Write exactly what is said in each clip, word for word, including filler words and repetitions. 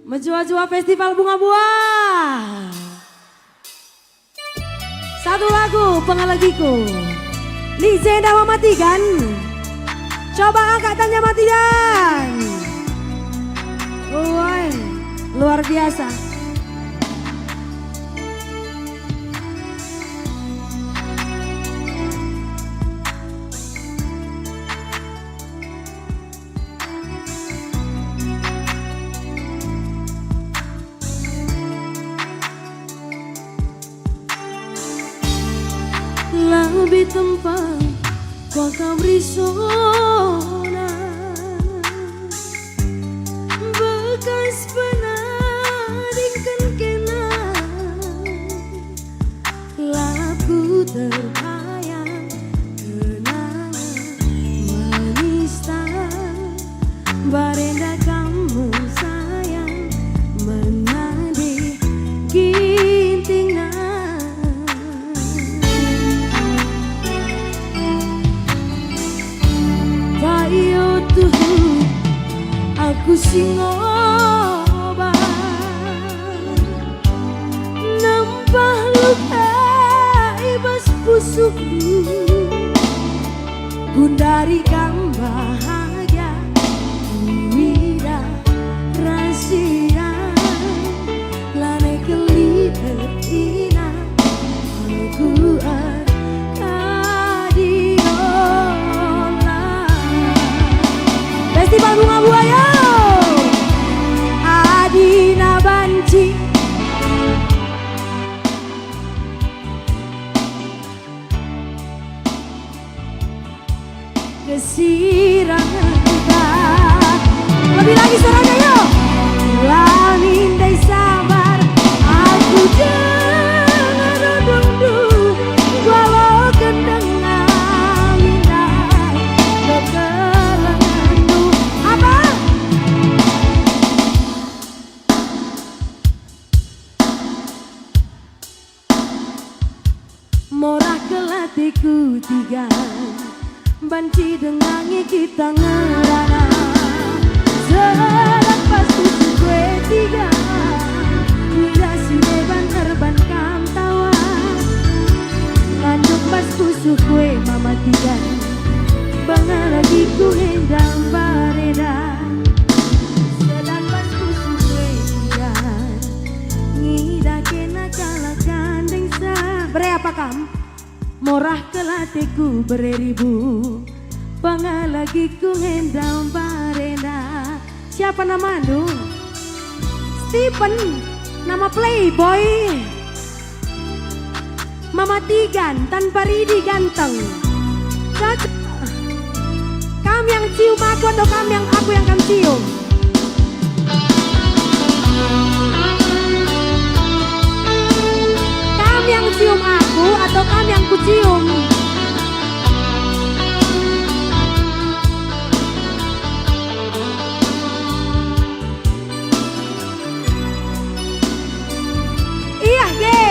Mejuah-juah Festival Bunga Buah. Satu lagu pengalagiku. Lit jenda Mama Tigan. Coba angkat tangan Mama Tigan. Woi, luar biasa. Lebe tempat kuakap risona, bekas penadingken kena. Lalapku terbayang kenangan manista, barenda kam me sayang menande gintingna. Payo tuhu aku si ngoba. Nempah luka i bas pusuhndu, gundari kam bahagia, kuidah rahasia, lanai kelih ertina, aku er- Adiola. Festival Bunga Buah, yo. Adina banci. Kesiranta. Lebih lagi suaranya, yuk. La min ndai sabar, aku dengar dungdu, walau kendeng angin ndai kekelendu. Apa? Morah kel ateku Tigan, banci dengangi kita ngerana. Serat bas pusuh kue Tigan, udah si deban erban kam tawa. Ngandung bas pusuh kue Mama Tigan, pengalagiku endang barenda. Serat bas pusuh kue Tigan, ngidah kena kalak gandeng sa. Bere apa kam? Morah kel ateku bere ribu, pengalagiku ngendam barenda. Siapa namandu? Stephen, nama playboy. Mama Tigan, tanpa ridi ganteng. Cocok. Kam yang cium aku atau kam yang, aku yang kam cium? Kam yang cium aku atau kam yang kucium? Iya ge.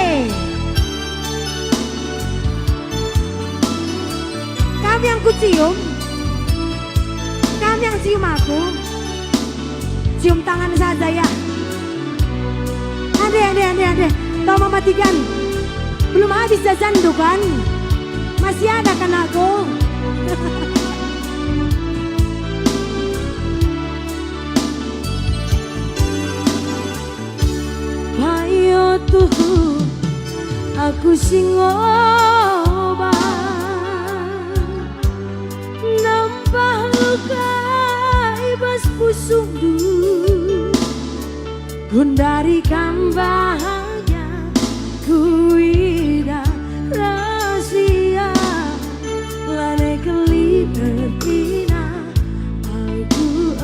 Kam yang kucium, kam yang cium aku, cium tangan saja ya. Ande, ande, ande, ande. Tau Mama Tigan. Belum habis jajanndu kan? Masih ada kan aku? Payo tuhu aku si ngoba, nempah luka i bas pusuhndu. Gundari kam bahagia, kuidah rahasia, lanai kelih ertina, aku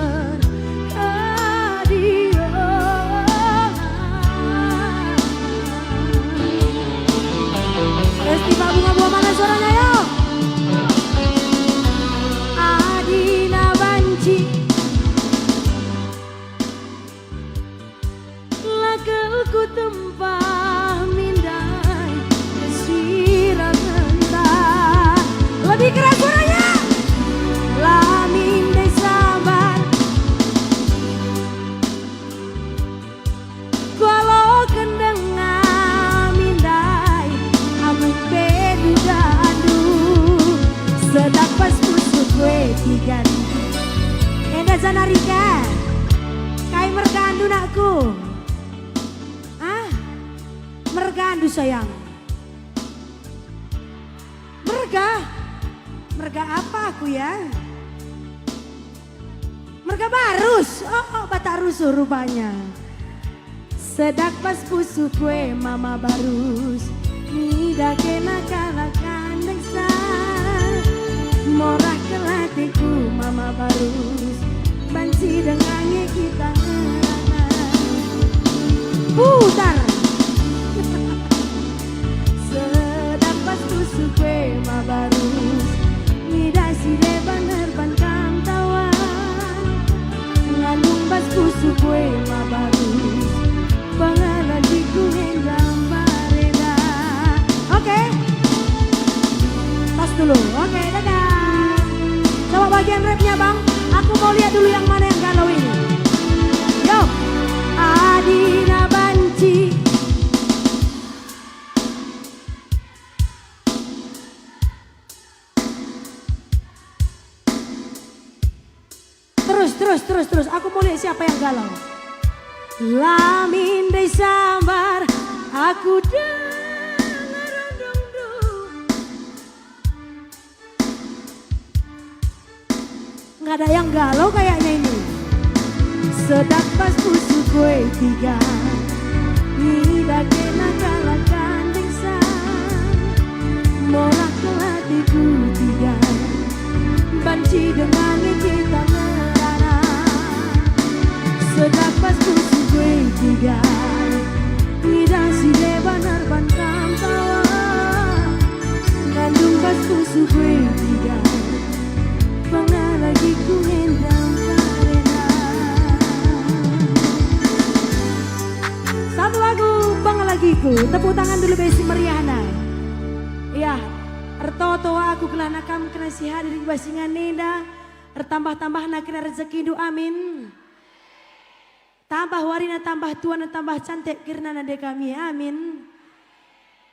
erkadi ola. Festival Bunga Buah, mana suaranya, yo? Adina banci. La kel kutem Zanarika, kai mergandu, nakku? Ah, mergandu, sayang. Merga? Merga apa aku, ya? Merga barus. Oh, oh, Batak rusuh rupanya. Sedak bas pusuhku e mama barus, ngidah kena kalak kandeksa. Morah kel ateku mama barus, banci denga nge kita ngerana. Putar. Sedak bas pusuhku e mama barus, ngidah si deban erban kam tawa. Ngandung bas pusuhku e mama barus, pengalagiku enda mbarenda. Oke. Tas dulu. Oke, dadah. Coba bagian rapnya, Bang. Aku mau lihat dulu yang mana yang galau ini. Yo. Adina banci. Terus, terus, terus, terus. Aku mau lihat siapa yang galau. Lamin ndai sambar, aku dengar rondongndu. Nggak ada yang galau kayaknya ini. Sedak bas pusuhku e tiga, ngidah kena kalak kandeksa. Morah kel ateku tiga, banci denga nge kita ngerana. Sedak bas pusuhku e tiga, ngidah si deban erban kam tawa. Ngandung bas pusuhku e tiga, pengalagiku enda mbarenda. Satu lagu pengalagiku, tepuk tangan dulu be si meriahna. Ya, ertoto aku gelah kam kena si hadir i bas ingan enda, ertambah-tambahna kena rejekindu, amin. Tambah warina, tambah tuana, tambah cantik kerina nande kami, amin.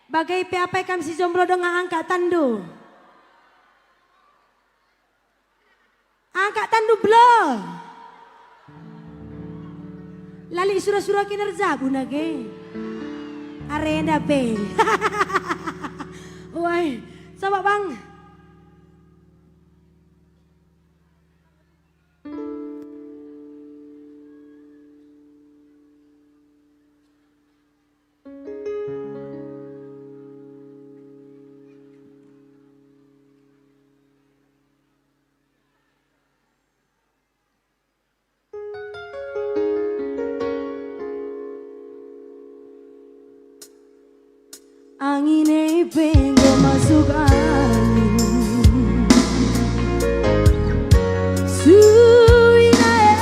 Bage pe apai kam si jomblo denga angkat tanndu. Angkat tanndu belo. La lit sura-sura kin erjabu nage. Arenda pe. Wai, coba, Bang. Angin e pe enggo masuk angin. Suina e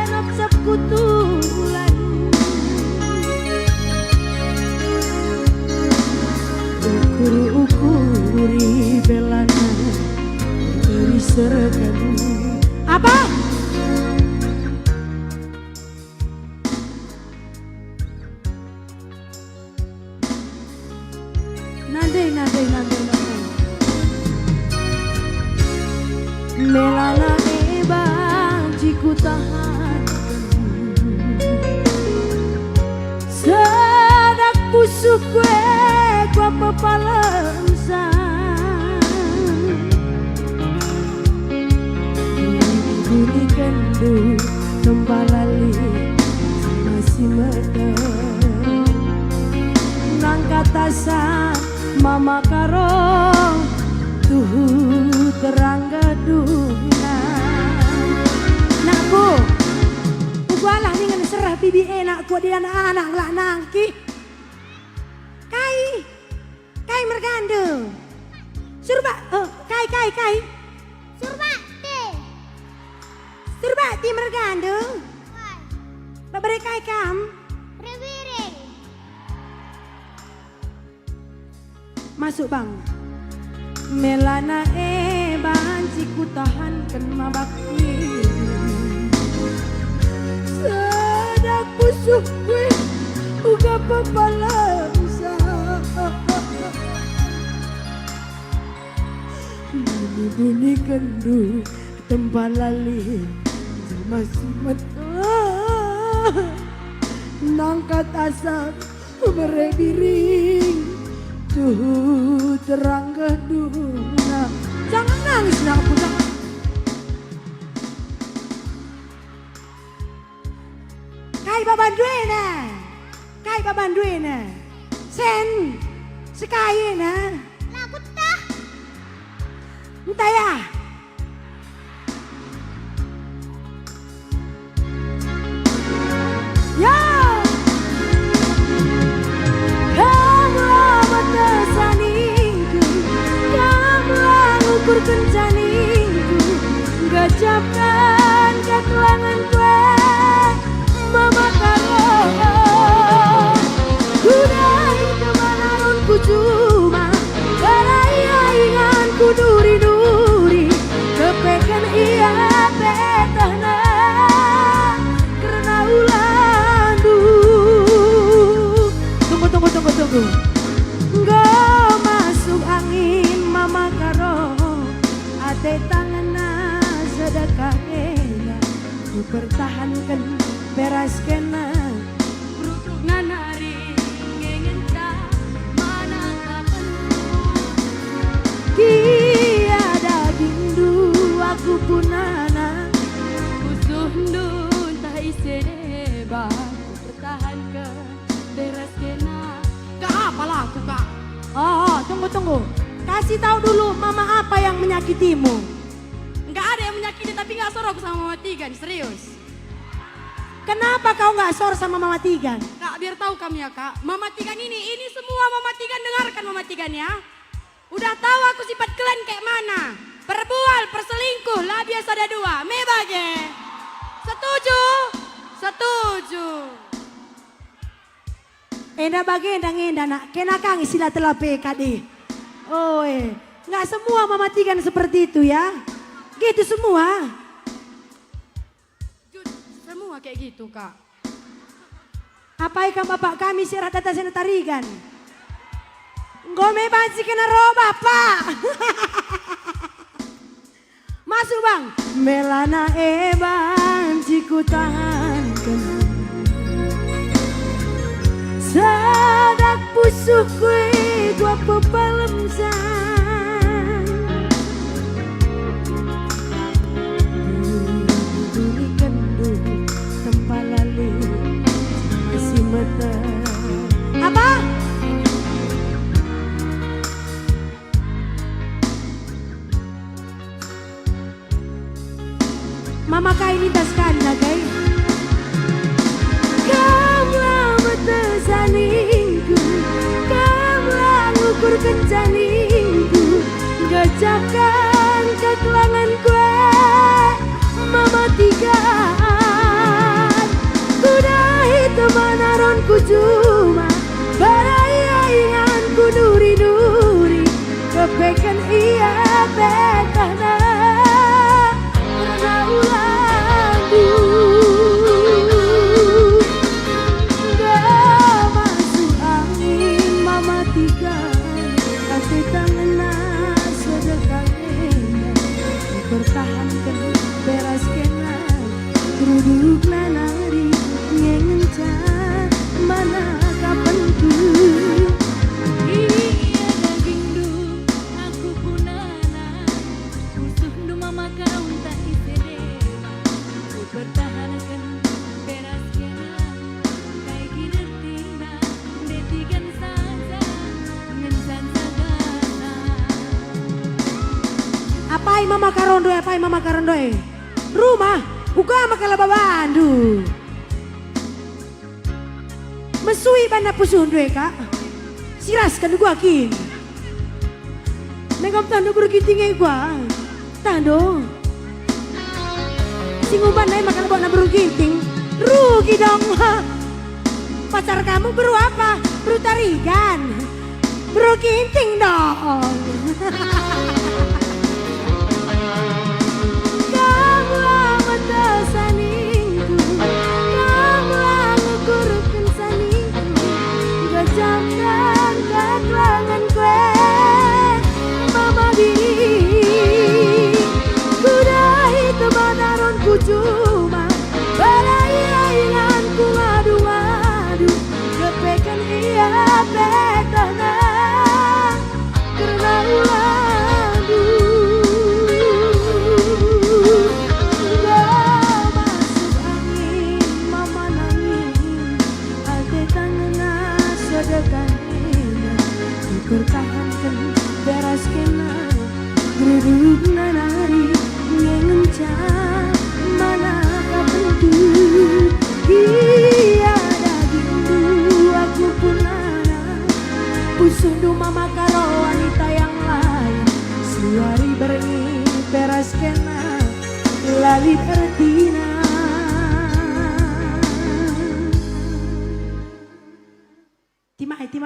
ngepcep ku tulan. Ukur-ukuri belana teriserkan. Apa? Nande, nande, nande, nande. Melana e banci kutahanken. Sedak pusuhku e kupepalemsa. Bunikenndu tempa lalin si meteh. Nangkatasa mama karo tuhu terang gedungna. Nakku, uga lah ningen sereh bibi e nakku, adi anak-anak ngelak nangkih. Kai? Kai mergandu? Surba, eh, kai, kai, kai? Surbakti. Surbakti mergandu? Kai? Babere kai kam? Rewiring. Masuk, Bang. Melana e banci kutahanken mabakti. Sedak pusuhku e uga pepalemsa. Buni-bunikenndu tempa lalin Mesimet nangkat asap bere biring, tuhu terang gedungna. Jangan nangis, nakku, jangan. Kai baban duena? Kai baban duena? Sen, sekai na? Lagu tah. Entah ya. Ya. Kamulah mata saningku, kamulah ngukur kencaningku, gejapken kekelengen kue, Mama Karo. Kudai kemana ronku cuma, berai inganku duri-duri, kepeken ia pe tehna kerna ulandu. Tunggu, tunggu, tunggu, tunggu. Enggo masuk angin Mama Karo, ate tangenna sedekah enda, kupertahanken beras kena. Rutuk nari ngenca mana kapendu. Gia dagingndu aku punana. Pusuhndu ntah ise deba, kupertahanken beras kena. Gak apa lah aku, Kak. Oh, oh, tunggu, tunggu. Kasih tahu dulu, Mama apa yang menyakitimu? Nggak ada yang menyakiti, tapi nggak soro aku sama Mama Tigan, serius. Kenapa kau nggak sor sama Mama Tigan? Kak, biar tahu kamu ya, Kak. Mama Tigan ini, ini semua Mama Tigan, dengarkan Mama Tigan ya. Udah tahu aku sifat kalian kayak mana. Perbual, perselingkuh, la biasa ada dua. Me bage. Setuju? Setuju. Enda bage, enda ngenda, nak. Kena kang sila telape kade. Oe. Nggak semua Mama Tigan seperti itu ya. Gitu semua. Jut, semua kayak gitu, Kak. Apai kam bapak kami si rata tasi Tarigan? Enggo me banci kena roh bapak. Masuk, Bang. Melana e banci kutahanken. Sadak pusuhku e kuapepalem sang. Duri-duri kendu tempa lali si mete. Apa? Mama kai nintas kanna kai? Kamlah mata saningku, kamlah ngukur kencaningku, gejapken kekelengen kue, Mama Tigan. Kudahi teman aronku cuma, berai inganku duri-duri, kepeken ia pe tehna kerna ulandu. Enggo masuk angin Mama Tigan, ate tangenna sedekah enda, pertahanken beras kena, kerudukna nari ngenca mana kapenku. Ia dagingndu, aku punana, pusuhndu Mama Karo ntah ise deba, kupertahanken beras kena, kai kin ertina, nde Tigan saja ngenca njagana. Apai Mama Karondu e, apai Mama Karondu e? Rumah, uga maka la babandu. Mesui banna pusuhndu e, Kak. Sirasken gua kin. Megom tando beru Ginting e gua. Tando. Si ngumban e maka lebokna beru Ginting. Rugi dong. Pacar kamu beru apa? Beru Tarigan. Beru Ginting dong. Kamlah mata saningku, kamlah ngukurken saningku, gejapken kekelengen kue, Mama bini. Kudahi teman aronku cuma,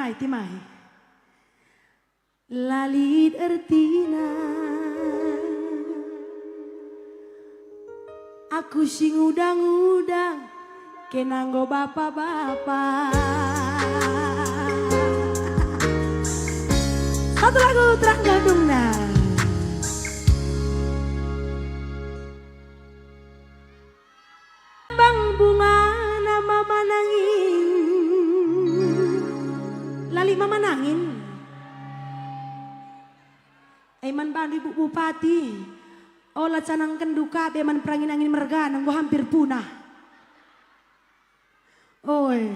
Timai, timai. La lit ertina aku si nguda-nguda kena enggo bapa-bapa. Satu lagu terang gadungna. Lambang bungana mama nangin. La lit mama nangin. E man bandu Ibu Bupati, ola canangkenndu ka be man perangin angin mergana enggo hampir punah. Oe.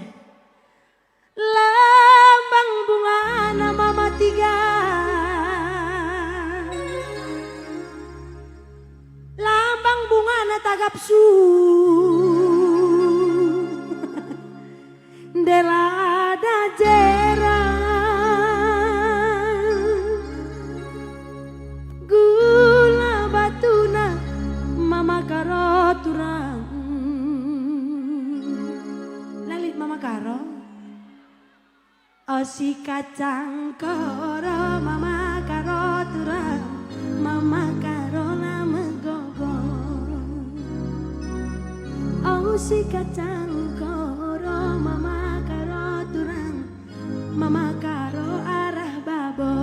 Lambang bungana mama tiga. Lambang bungana tagap su. Ndela dajerang. Gula batuna mama karo turang. La lit mama karo. O si kacang koro mama karo turang, mama karo la megogo. O si kacang koro mama karo turang, mama karo arah babo.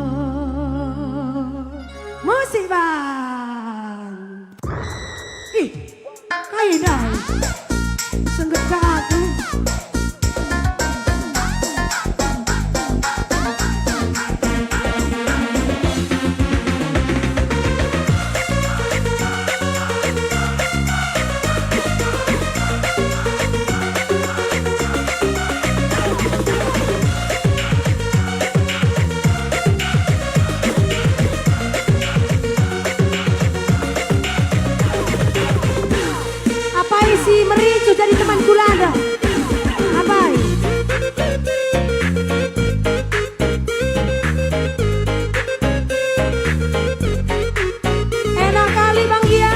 Musik, Bang. Ih, kai ndai? Sengget ka aku. Apai si mericu jadi teman kulada? Apai? Enak kali, Bang Gia.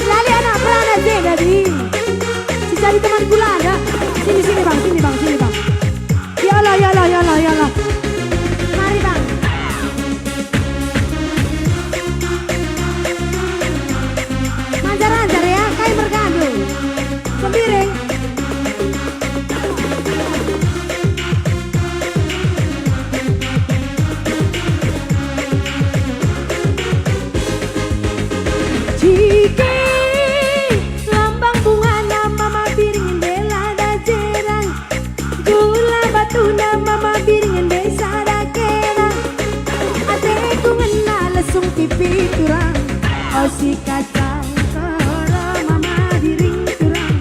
Lali anak perana je dadi. Si jadi teman kulada. Sini, sini, Bang, sini, Bang, sini, Bang. Ya Allah, ya Allah, ya Allah, ya Allah. Mari, Bang. Manjar-anjar ya, kai mergandung. Sembiring. Jike lambang bungana mama biring ndela dajerang. Gula batuna mama biring ndai sada kena. Ateku ngena lesung pipi turang. O si kacang koro mama biring turang.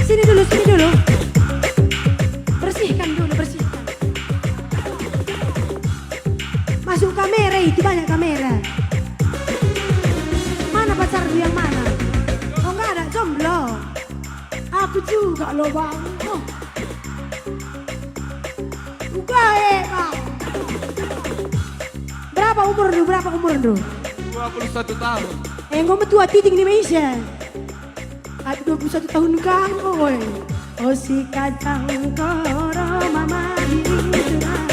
Sini dulu, sini dulu. Bersihkan dulu, bersihkan. Masuk kamera itu, banyak kamera. Mana pacarmu yang mana? Oh, enggak ada, jomblo. Aku juga loh, Bang. Oh. Uga, eh, Bang. Berapa umurndu? Berapa umurndu? Dua puluh satu tahun. Eh, enggo metua titik ni Malaysia. Aduh, dua puluh satu tahun kang, oi. O si kacang koro mama biring turang,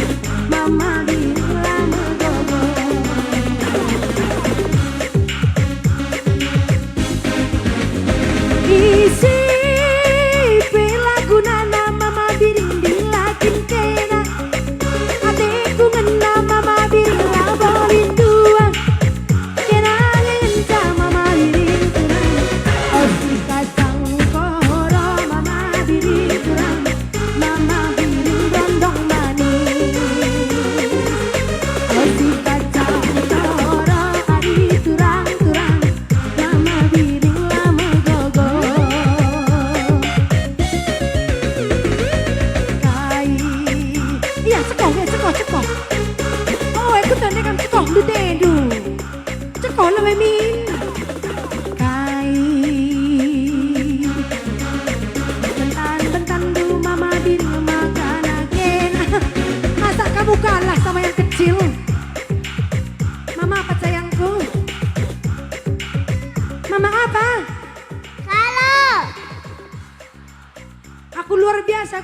mama biring la megogo. Isi pe lagunana mama biring ndai la kin kena. Ateku ngena mama biring labo linduang. Kena ngenca mama biring turang. O si kacang koro mama biring turang. Mama biring rondong manis. O si kacang koro adi turang-turang. Mama biring la megogo. Kai. Iya, cekoh, eh, cekoh, cekoh. Oh, aku tanda kam cekoh, lu tendu. Cekoh, lu, Emin. Kai.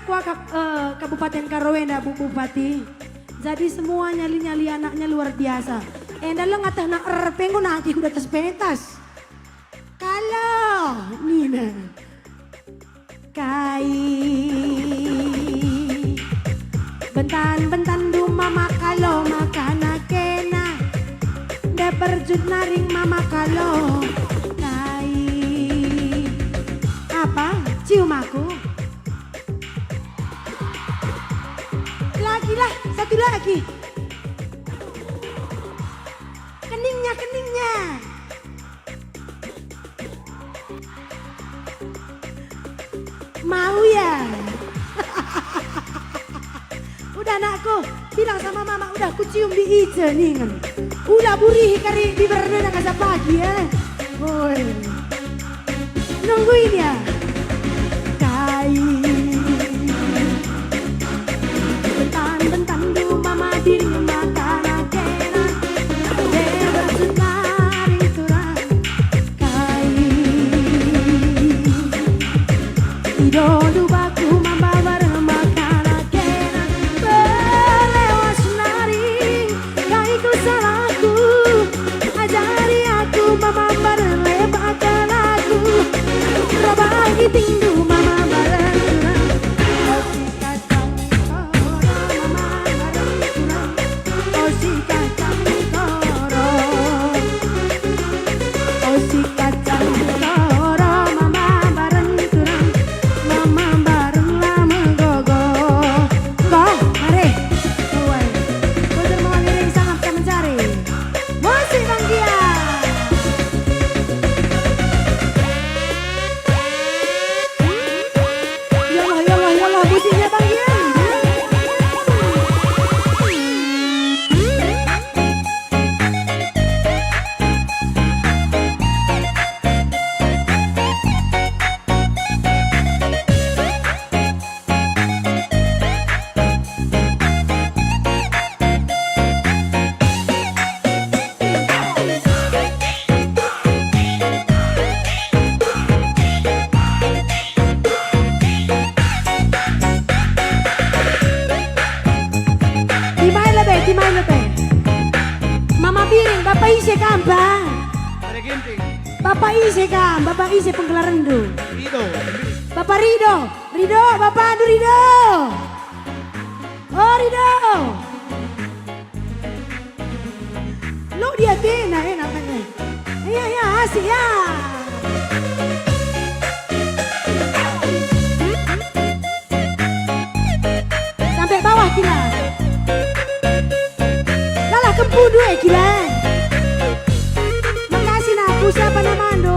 Kuakap, eh, Kabupaten Karo enda, Bu Bupati. Jadi semua nyali-nyali anaknya luar biasa. Enda leng atehna er pe enggo nangkih ku atas pentas. Kalo, nina. Kai. Bentan-bentan duma maka lo makana kena. Nde berjut naring mama kalo. Kai. Apa? Cium aku? Lagi lah, satu lagi. Keningnya, keningnya. Mau ya? Udah, anakku, bilang sama mama, udah kucium di ije ningen. Ula burihi kari biberna asa pagi, eh. Woi. Nungguin ya. Kai. Bentan-bentan duma madin makana kena. Dewa sunaring turang. Kai. Ido dubaku mamba bareng makana kena. Belewas naring kai ku salahku. Ajari aku mamba bareng lebakan aku. Roba itingdu mamba bareng turang. Kacang koro mamba bareng turang. O si kacang koro. O si kacang koro, mama bareng turang, mama bareng la megogo. Go, mari. Uai. Bujur mama ngiring sangap ka mencari. Musik Banggia. Ya Allah, ya Allah, ya Allah, musiknya Banggia. Timai lebe, timai lebe. Mama Biring, Bapa ise kam, Bang? Mari Ginting. Bapa ise kam? Bapa ise penggelarenndu? Rido. Bapa Rido. Rido, Bapa Andu Rido. Oh, Rido. Lo dia tena, eh, namanya. Iya, iya, asik, ya. Sampai bawah kila. Lalah kempundu, eh, kila. Makasih, nakku, siapa namandu?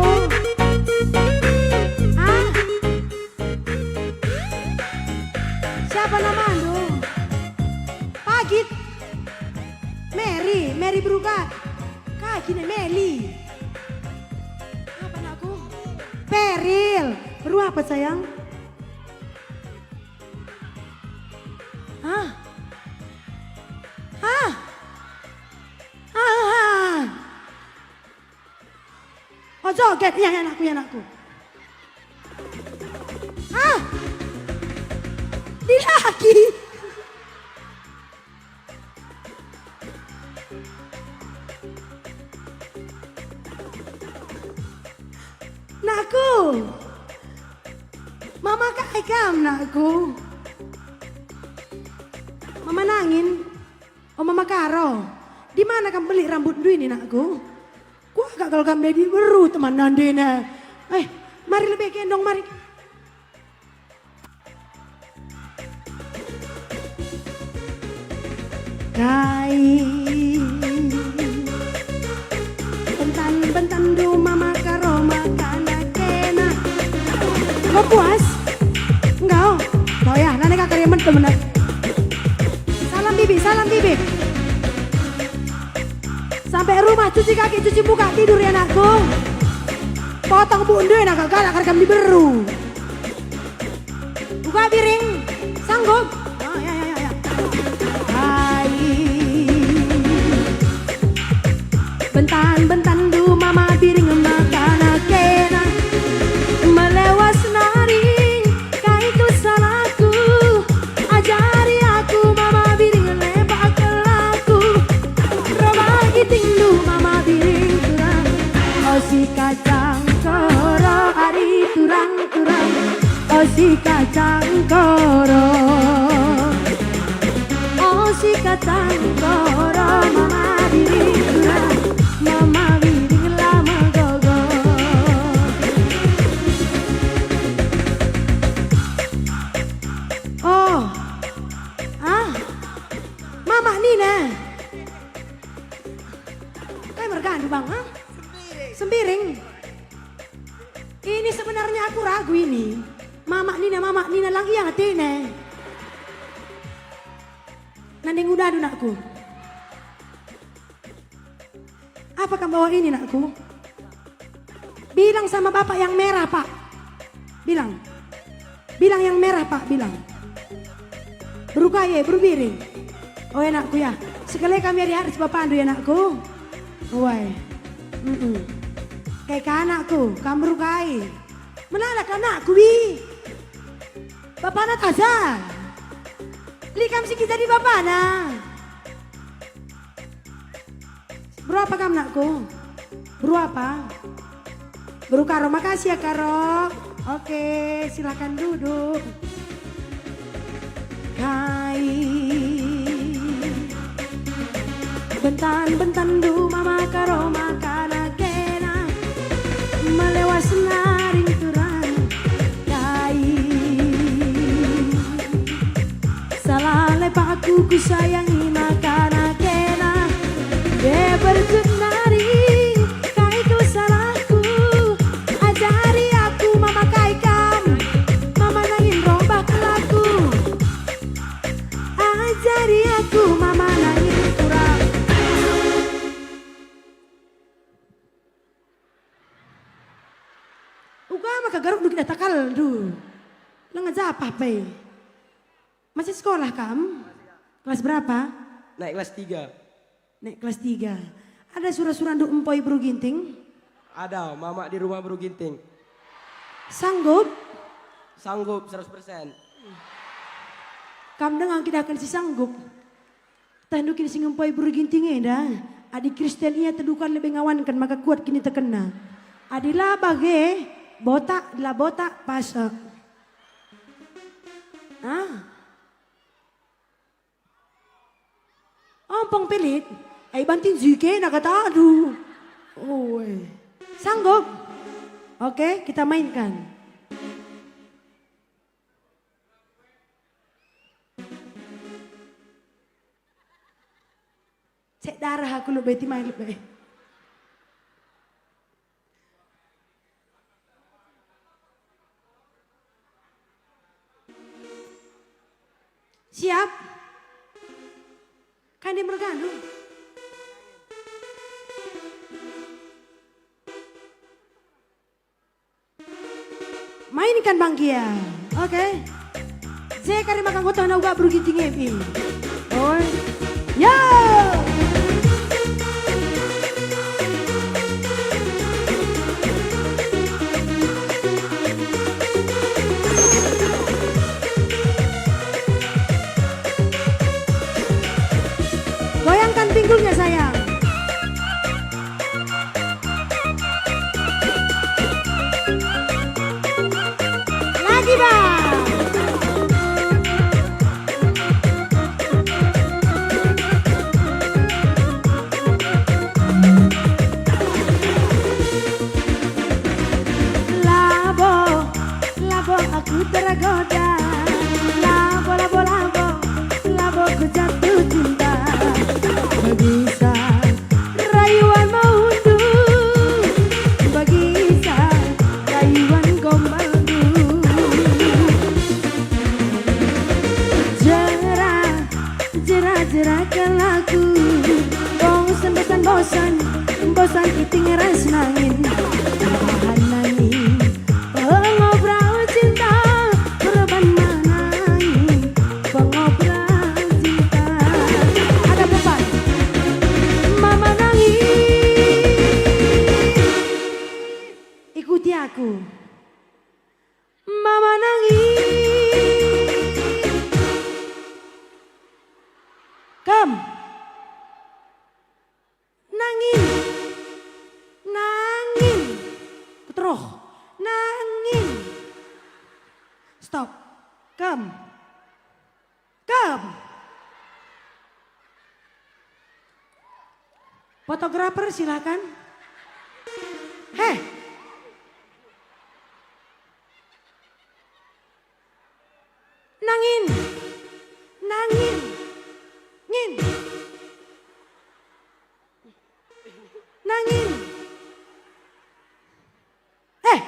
Hah? Siapa namandu? Pagit. Mary, Mary Berukat. Kaki ne Meli. Apa, nakku? Peril. Beru apa, sayang? Hah? Hah? Hah? Oh, joget. Iya, iya, nakku, iya, nakku. Ah! Dilaki. Nakku. Mama kai kam, nakku? Mama nangin. Oh, Mama Karo, di mana kam beli rambutndu ini, nakku? Kuakap kal kam ndai diberu teman nandena. Eh, mari lebe gendong, mari. Kai. Bentan-bentan duma maka ro makana kena. Enggo puas? Enggo. Enggo ya, nane ka kari mentem, nak. Salam bibi, salam bibi. Sampai rumah cuci kaki, cuci muka, tidur ya, nakku. Potong bundu ya, nak, galak kari kam diberu. Uga Biring, sanggup? Oh, ya, ya, ya, ya. Hai. Bentan-bentan duma Mama Biring makana kena. Melewas nari, kai kal salahku. Oh, si kacang koro. Oh, si kacang koro, mama biring kurang, mama biring la megogo. Oh. Ah. Mama nina. Kai mergandu, Bang, ah? Sembiring. Ini sebenarnya aku ragu ini. Mama nina, mama nina lang ia atena. Nande ngudandu, nakku. Apa kam bawa ini, nakku? Bilang sama bapak yang merah, Pak. Bilang. Bilang yang merah, Pak, bilang. Beru kai e, beru biring. Oh, anakku ya. Sekali kami hari-hari si bapandu ya, anakku. Wai. Mm-mm. Kai ka, anakku, kam beru kai. Menala ka, anakku, bi. Bapana tasa. Lit kam si jadi bapana. Beru apa kam, nakku? Beru apa? Beru Karo, makasih ya, Karo. Oke, silakan duduk. Kai bentan-bentanndu mama Karo makana kena melewas naring turang. Kai salah lepakku kusayangi makana kena. Deh berjut nari, kai kal salahku? Ajari aku mama kai kam, mama nangin robah kelaku. Ajari aku mama nangin kurang. Uga maka garukndu kita takalndu. Lenga japah pe. Masih sekolah kam? Kelas berapa? Naik kelas tiga. Naik kelas tiga. Ada sura-surandu empoi beru Ginting? Ada, mama di rumah beru Ginting. Sanggup? Sanggup, seratus persen. Kam denga ngidah si sanggup? Tehndu kin si ngempoi beru Ginting enda? Adi Kristen ia, tedukan lebe ngawanken maka kuat kinitekenna. Adi la bage, botak, la botak, pasek. Ah. Ompung pelit, ai bantin jike na katandu. Oe. Sanggup? Oke, kita mainkan. Cek darah aku lebe ti main lebe. Siap? Kan dia merganu. Mainkan bangkia. Oke. Jekari maka anggota na uga beru Ginting e. Oi. Yo. Goyangkan pinggulnya, sayang. Lagi, Bang. Labo, labo aku tergoda. Labo, labo, labo, labo ku jatuh cinta. Begisa rayuan maundu, begisa rayuan gombalndu. Jera, jera, jera kelaku. Bosan, bosan, bosan, bosan iting ras nangin. Bahan nangin. Pengobral cinta, perban manangi, pengobral cinta. Ada perban. Mama nangis. Ikuti aku. Mama nangis. Come. Nangin. Nangin. Stop. Kam. Kam. Fotografer, silakan. Heh. Nangin. Nangin. Ngin. Nangin. Eh.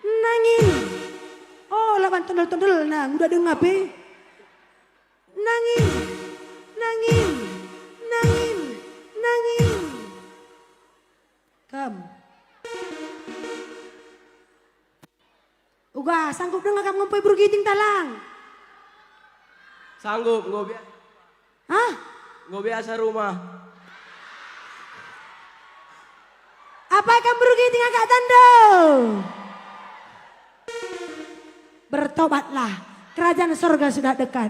Nangin. Oh, laban tondel-tondelna, nguda denga pe. Nangin. Nangin. Nangin. Nangin. Kam. Uga, sanggup denga kam ngumpoi beru Giting tah lang? Sanggup, enggo bia-, Hah? Enggo biasa rumah. Apai kam beru Giting agak tando? Bertobatlah, kerajaan sorga sudah dekat.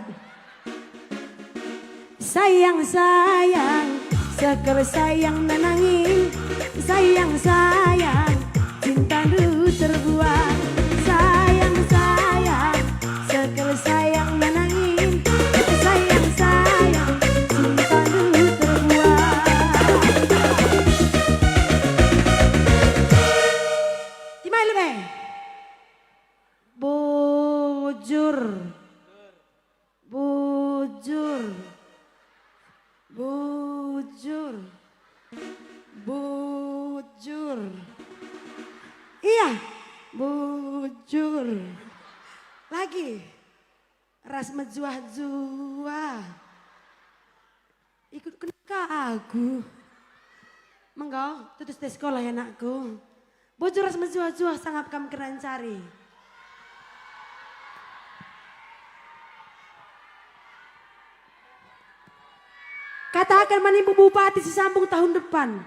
Sayang, sayang, sekel sayang nanangin. Sayang, sayang, cintandu terbuang. Sayang, sayang, sekel sayang nanangin. Sayang, sayang, cintandu terbuang. Timai lebe. Bujur. Bujur. Bujur. Bujur. Iya, bujur. Lagi. Ras mejuah-juah. Ikut kena ka aku. Menggo, tutus te sekolah ya, anakku. Bujur ras mejuah-juah sangap kam kena ncari. Kataken man ibu bupati si sambung tahun depan.